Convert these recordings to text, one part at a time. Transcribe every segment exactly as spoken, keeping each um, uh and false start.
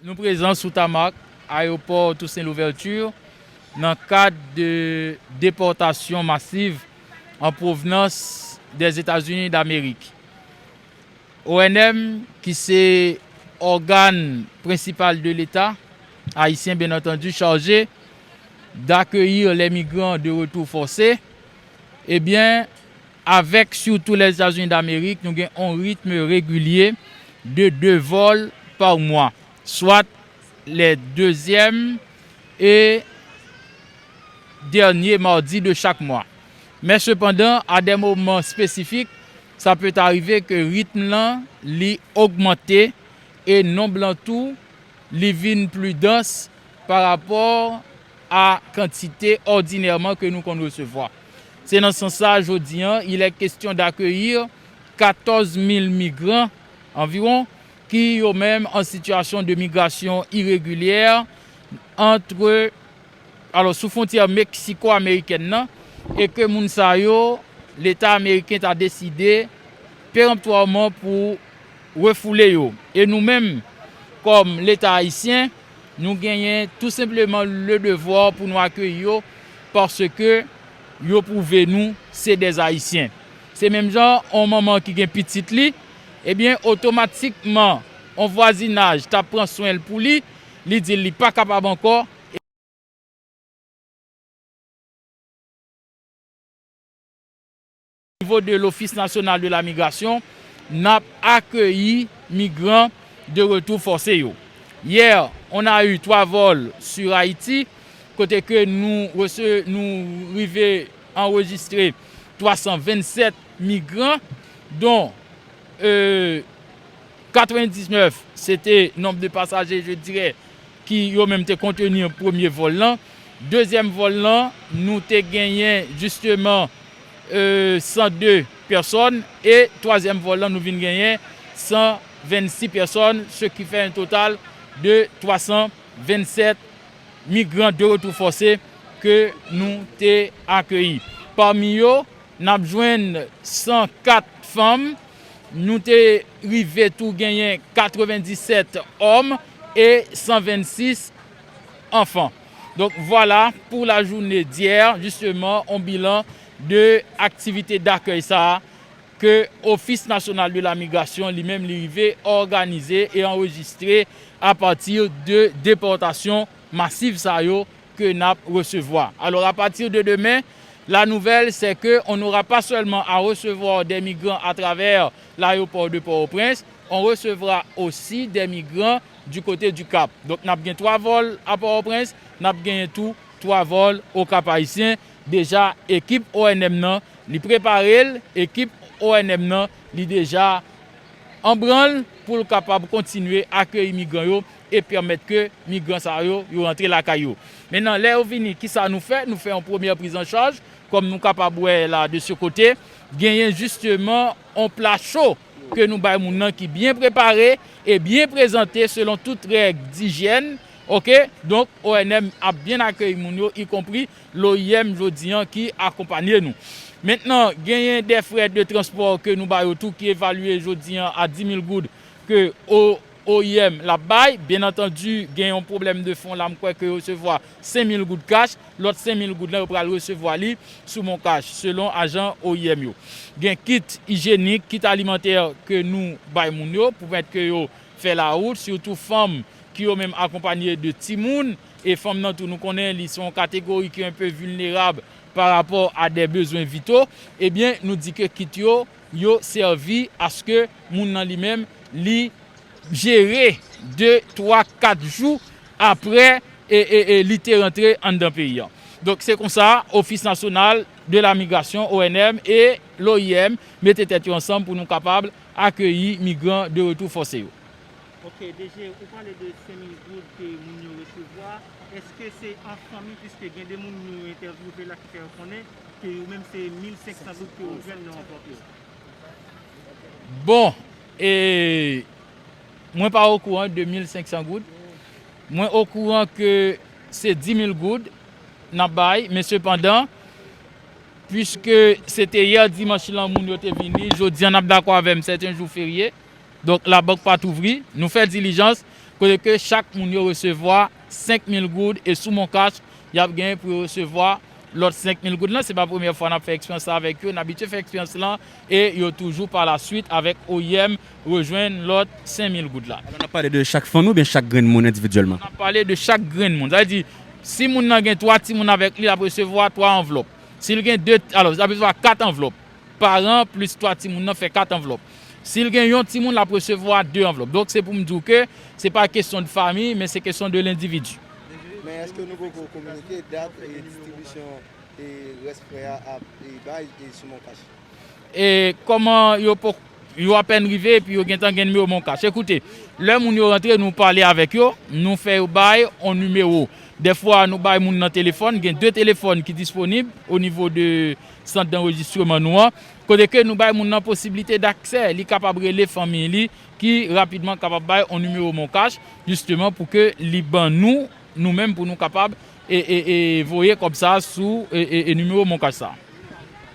Nou prezan sou tamak ayewopò Toussaint Louverture nan kad de depòtasyon masiv an pwovnans dèzetazini damerik. O N M, ki se ògàn prensipal de Leta ayisyen, byen antandi, chaje d'accueillir les migrants de retour forcés, ebyen, avèk sitou Lèzetazini damerik, nou gen yon ritm regilye de de vòl pa mwa, swa lè dezyèm e dènye madi de chak mwa. Men sepandan, a dè moman espesifik, sa pè ta rive ke ritm lan li ogmante e nonb lan tou li vin pli dans pa rapò a kantite òdinèman ke nou konn resevwa. Se nan sans sa, jodi an, il est question d'accueillir quatorze mille migrants environ, ki yo menm an sitiyasyon de migrasyon iregilyè antre, alò, sou fwontyè meksiko-amerikèn nan, e ke moun sa yo, Leta ameriken ta deside peranptwaman pou refoule yo. E nou menm, kòm Leta ayisyen, nou genyen tou senpleman le devwa pou nou akeyi yo, paske yo pwouve nou se dè Ayisyen. Se menm jan yon manman ki gen pitit li, ebyen, otomatikman, yon vwazinaj t ap pran swen l pou li, li di l li pa kapab ankò. Nivo de l'Office National de la Migration, n ap akeyi migran de retour forcé yo. Yè, on a eu twa vòl sur Haïti, kote ke nou rese-, nou rive anrejistre twa san vennsèt migran, dont, euh, katrevenndiznèf, se te nonb de pasaje, je dirais, ki yo menm te konteni premye vòl lan. Dezyèm vòl lan, nou te genyen jisteman, euh, san de pèsòn, e twazyèm vòl lan, nou vin genyen san vennsis pèsòn, ce qui fait un total de twa san vennsèt migran de retour forcé ke nou te akeyi. Pami yo, n ap jwenn san kat fanm, nou te rive tou genyen katrevendisèt òm e san vennsis anfan. Donk, vwala pou la journée d'hier, justement, on bilan de aktivite dakèy sa a ke Office National de la Migration li menm li rive òganize e anrejistre apati de depòtasyon masiv sa yo ke n ap resevwa. Alò, apati de demen, la nouvelle, c'est que on n'aura pas seulement à recevoir des migrants à travers l'aéroport de Port-au-Prince, on recevra aussi des migrants du côté du Cap. Donk, n ap gen twa vòl a Pòtoprens, n ap genyen tou twa vòl o Cap Haïtien. Deja, ekip O N M nan, li prepare l, ekip O N M nan, li deja an branl pou l kapab kontinye akeyi migran yo e pèmèt ke migran sa yo, yo rantre lakay yo. Mentnan, lè yo vini, kisa nou fè? Nou fè yon premyè priz an chaj, kòm nou kapab wè la de ce côté, genyen jisteman yon pla cho ke nou bay moun nan ki byen prepare e byen prezante selon tout règ dijyèn, oke? Donk, O N M ap byen akeyi moun yo, ikonpri l'O I M jodi an ki akonpanye nou. Mentnan, genyen de frè de transpò ke nou ba yo tou ki evalye jodi an a dis mil goud ke O, O I M l ap bay. Byen antandi, gen yon pwoblèm de fon la, m kwè ke yo resevwa senk mil goud kach, lòt senk mil goud la, yo pral resevwa li sou MonCash, selon ajan O I M yo. Gen kit ijyenik, kit alimantè ke nou bay moun yo pou pèmèt ke yo fè lawout, sitou fanm ki yo menm akonpanye de timoun, e fanm nan tou nou konnen li se yon kategori ki enpe vilnerab pa rapò a de bezwen vito, ebyen, nou di ke kit yo, yo sèvi aske moun nan li menm, li jere de, twa, kat jou apre e, e, e li te rantre anndan peyi an. Donk, se konsa, Office National de la Migration, O N M, e l'O I M mete tèt yo ansanm pou nou kapab akeyi migran de retou fòse yo. Ok, D G, ou pale de senk mil goud ke moun yo resevwa. Èske se an fanmi, piske gen de moun nou entèvyouve la ki fè yo konnen ke yo menm se mil senk san goud ke yo jwenn nan anplòp yo? Bon, e mwen pa okouran de mil senk san goud. Mwen okouran ke se dis mil goud n ap bay, men sepandan, piske se te yè dimanch lan moun yo te vini, jodi an n ap dakò avè m, se te yon jou ferye. Donk, labank pa t ouvri. Nou fè dilijans, kote ke chak moun yo resevwa senk mil goud e sou MonCash, y ap genyen pou yo resevwa lòt senk mil goud lan. Se pa premyè fwa n ap fè eksperyans la avèk yo, n abitye fè eksperyans lan e yo toujou pa la swit avèk O I M rejwenn lòt senk mil goud la. Alò, n ap pale de chak fanmi oubyen chak grenn moun endividyèlman? N ap pale de chak grenn moun. Sa vle di, si moun nan gen twa timoun avèk li, l ap resevwa twa anvlòp. Si l gen de, alò, l ap resevwa kat anvlòp. Paran plis twa timoun nan fè kat anvlòp. Si l gen yon timoun, l ap resevwa de anvlòp. Donk, se pou m di w ke se pa kesyon de fanmi, men se kesyon de lendividi. Men èske nou poko kominike dat e distribisyon e rès frè a ap e bay e sou MonCash? E kòman yo po-, yo apèn rive epi yo gentan gen nimewo MonCash? Ekoute, lè moun yo rantre, nou pale avèk yo, nou fè yo bay on nimewo. Dèfwa, nou bay moun nan telefòn, gen de telefòn ki disponib o nivo de sant danrejistreman nou an, kote ke nou bay moun nan posiblite daksè, li kapab rele fanmi li, ki rapidman kapab bay on nimewo MonCash, jisteman pou ke li ban nou, nou menm, pou nou kapab e, e, e voye kòb sa sou e, e, e nimewo MonCash sa.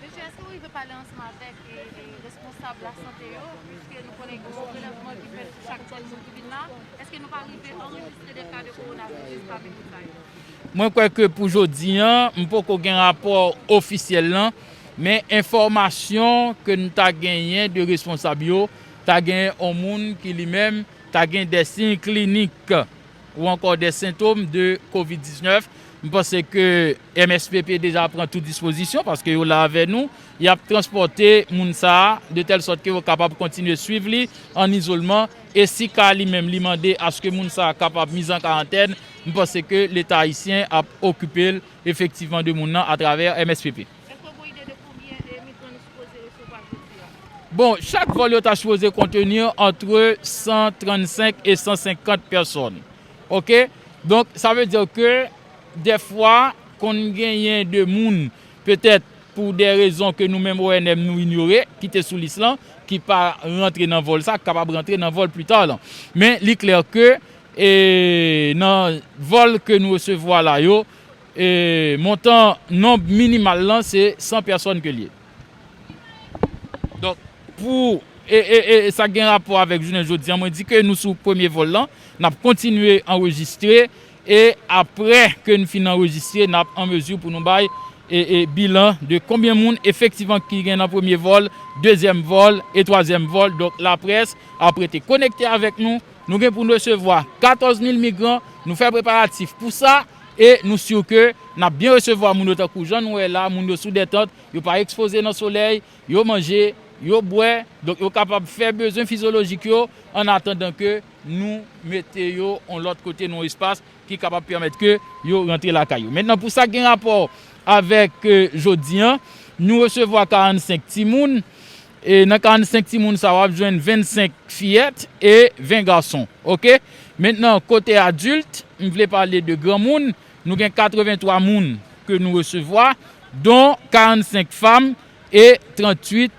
Mesye, èske w rive pale ansanm avèk e, e responsab lasante yo, piske nou konnen gen yon prelèvman ki fèt sou chak grenn moun ki vin la? Èske nou pa rive anrejistre de ka de kowonaviris pami moun sa yo? Mwen kwè ke pou jodi an, m poko gen rapò ofisyèl lan, men enfòmasyon ke n ta genyen de responsab yo, ta genyen yon moun ki li menm ta gen de siy klinik ou ankò de sentom de kovid diznèf. M panse ke M S P P deja pran tout dispozisyon paske yo la avè nou. Y ap transpòte moun sa a de tèl sòt ke yo kapab kontinye swiv li an izolman. E si ka li menm li mande aske moun sa a kapab mize an karantèn, m panse ke Leta ayisyen ap okipe l efektivman de moun nan atravè M S P P. Èske w gen ide de konbyen e migran nou sipoze resevwa jodi a? Bon, chak vòl yo ta sipoze konteni antre san trannsenk e san senkant pèsòn. Oke? Donk, sa vle di ke dèfwa, konn genyen de moun, petèt pou de rezon ke nou menm O N M nou inyore, ki te sou lis lan, ki pa rantre nan vòl sa, ki kapab rantre nan vòl pita lan. Men, li klè ke, e, nan vòl ke nou resevwa la yo, e, montan nonb minimal lan, se san pèsòn ke l ye. Donk, pou, e, e, e, e sa gen rapò avèk jounen jodi an, mwen di ke nou sou premye vòl lan, n ap kontinye anrejistre, e aprè ke n fin anrejistre, n ap an mezi pou nou bay, e, e, bilan de konbyen moun efektivman ki gen nan premye vòl, dezyèm vòl e twazyèm vòl. Donk, laprès ap rete konekte avèk nou. Nou gen pou n resevwa katòz mil migran. Nou fè preparatif pou sa e nou si ke n ap byen resevwa moun yo tankou jan nou wè la, moun yo sou dètant, yo pa ekspoze nan solèy, yo manje, yo bwè, donk yo kapab fè bezwen fizyolojik yo an atandan ke nou mete yo yon lòt kote, nan yon espas ki kapab pèmèt ke yo rantre lakay yo. Mentnan, pou sa k gen rapò avèk, e, jodi an, nou resevwa karannsenk timoun, e nan karannsenk timoun sa, w ap jwenn vennsenk fiyèt e ven gason. Oke? Mentnan, kote adilt, m vle pale de granmoun, nou gen katrevenntwa moun ke nou resevwa, don karannsenk fanm e tranntuit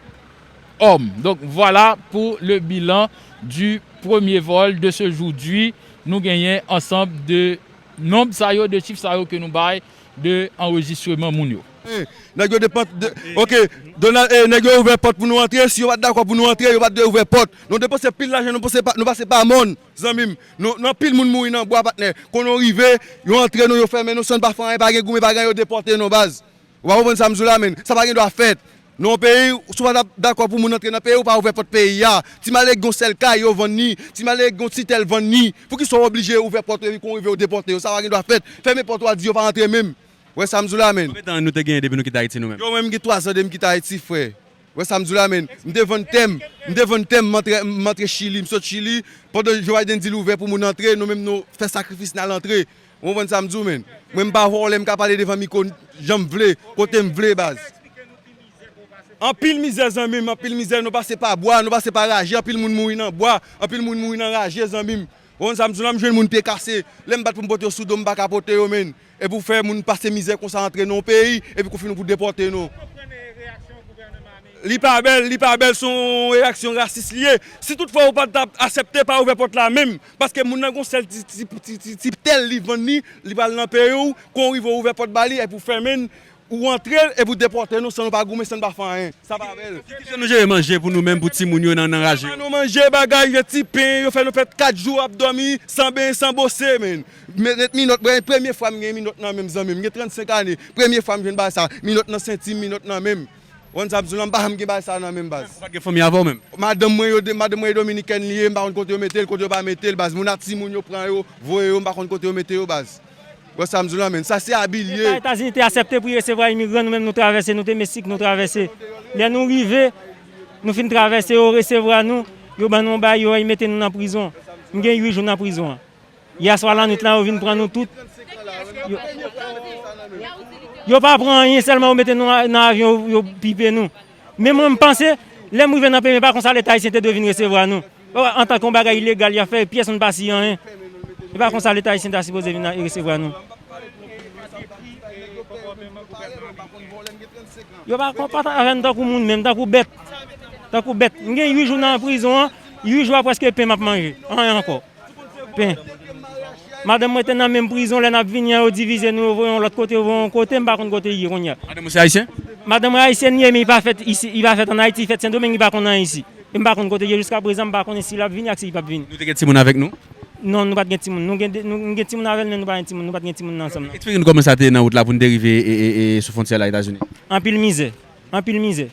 òm. Donk, vwala pou le bilan du premye vòl de ce jour di. Nou genyen ansanm de nonb sa yo, de chif sa yo ke nou bay de anrejistreman moun yo. Eh, nèg yo depat, de, ok, Donald, eh, nèg yo ouvè pòt pou nou antre, si yo pa t dakò pou nou antre, yo pa t dwe ouvè pòt. Nou depanse pil lajan, nou pase pa, nou pase pa mòn, zanmi m. Nou, nou anpil moun mouri nan bwa, patnè. Konnen yo rive, yo antre nou, yo fèmen nou, san n pa fè anyen, pa gen goumen, pa gen anyen, yo depòte nou, baz. Ou pa konprann sa m di w la, menn? Sa pa gen dwa fèt. Nan yon peyi, si w pa t ap dakò pou moun antre nan peyi, ou pa ouvè pòt peyi a. Ti malere ki gen yon sèl kay, yo vann li. Ti malere ki gen yon ti tè, l vann li. Poukisa w oblije ouvè pòt ou epi kon rive yo depòte yo? Sa pa gen dwa fèt. Fèmen pòt ou a, di yo pa antre menm. Ou wè sa m di w la, menn? Konbyen tan nou te genyen depi nou kite Ayiti, nou menm? Yo, mwen, m gen twa zan depi m kite Ayiti, frè. Ou wè sa m di w la, menn? M te vann tè m. M te vann tè m, m antre, m antre Chili. M sot Chili. Pandan Joe Biden di l ouvè pou moun antre, nou menm nou fè sakrifis n al antre. Ou konprann sa m di w, menn? Mwen, m pa vòlè, m ka pale devan mikwo jan m vle, kote m vle, baz. Anpil mizè, zanmi m, anpil mizè. Nou pase pa bwa, nou pase pa raje, anpil moun mouri nan bwa, anpil moun mouri nan raje, zanmi m. Ou konn sa m di w la, m jwenn moun pye kase. Lè m bat pou m pote yo sou do m, m pa ka pote yo, menn. Epi w fè moun pase mizè konsa, antre nan yon peyi, epi kou fini pou depòte nou. Li pa bèl, li pa bèl, se yon reyaksyon rasis li ye. Si toutfwa ou pa t ap aksepte, pa ouvè pòt la menm. Paske moun nan gon sèl ti, ti, ti, ti, ti tè l, li vann li, li pral nan peyi w, kon w rive w ouvè pòt ba li, epi w fèmen l, Ou antre l epi w depòte nou san nou pa goumen, san nou pa fè anyen. Sa pa bèl. Ki jan nou jere manje pou nou menm, pou timoun yo nan, nan raje yo? Nou manje bagay, yo ti pen, yo fè nou fè kat jou ap dòmi, san benyen, san bwose, menn. Men, men minòt, mwen, premye fwa m gen minòt nan men m, zanmi m. M gen trannsenk ane. Premye fwa m jwenn bagay sa. Minòt nan senti m, minòt nan men m. Konn sa m di w la, m pa janm gen bagay sa nan men m, baz. Ou pa t gen fanmi avè w menm? Madanm mwen yo, de- madanm mwen e dominikèn li ye, m pa konn kote yo mete l, kote yo pa mete l, baz. Moun ak timoun yo pran yo, voye yo, m pa konn kote yo mete yo, baz. Wè sa m di w la, menn. Sa se abi l ye. Leta Etazini te aksepte pou resevwa imigran, nou menm nou travèse, nou te Meksik, nou travèse. Lè nou rive, nou fin travèse, yo resevwa nou, yo ban nou yon bagay, yo mete nou nan prizon. M gen uit jou nan prizon an. Yè swa lannwit la, yo vin pran nou tout. Yo, yo pa pran anyen, sèlman yo mete nou a- nan avyon, yo, yo pipe nou. Men mwen, m panse, lè m rive nan peyi m, e pa konsa Leta ayisyen te dwe vin resevwa nou. Antanke yon bagay ilegal y ap fè, pyès moun pa siyen anyen. E pa konsa Leta ayisyen ta sipoze vin resevwa nou. Yo pa konpòte avè n tankou moun menm, tankou bèt. Tankou bèt. M gen uit jou nan prizon an, uit jou a prèske pen m ap manje. Anyen ankò. Pen. Madanm mwen te nan menm prizon, lè n ap vini an, yo divize nou, yo voye yon lòt kote, yo voye yon kote, m pa konn kote l ye kounye a. Madanm ou se ayisyen? Madanm mwen ayisyèn li ye, men li pa fèt isi, li pa fèt ann Ayiti, li fèt Sendomeng, li pa konn anyen isi. E m pa konn kote l ye jiska prezan, m pa konnen si l ap vini ak si l p ap vini. Nou te gen timoun avèk nou? Non, nou pa t gen timoun. Nou gen de- nou, nou gen timoun avè l, men nou pa gen timoun, nou pa t gen timoun nan ansanm nan. Eksplike nou kòman sa te ye nan wout la pou n te rive e, e, e, sou fwontyè la Etazini. Anpil mizè. Anpil mizè.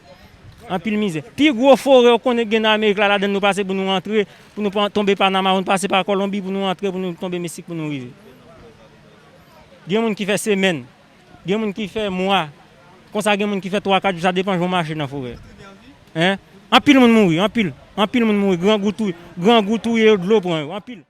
Anpil mizè. Pi gwo forè ou konnen gen nan Amerik la, ladann nou pase pou nou antre, pou nou pa- tonbe Panama, nou pase pa Kolonbi pou nou antre, pou nou tonbe Meksik pou nou rive. Gen moun ki fè semèn, gen moun ki fè mwa, konsa gen moun ki fè twa, kat jou, sa depan jan w mache nan forè. Hein? Anpil moun mouri, anpil. Anpil moun mouri, grangou touye, grangou touye yo, dlo pran yo, anpil.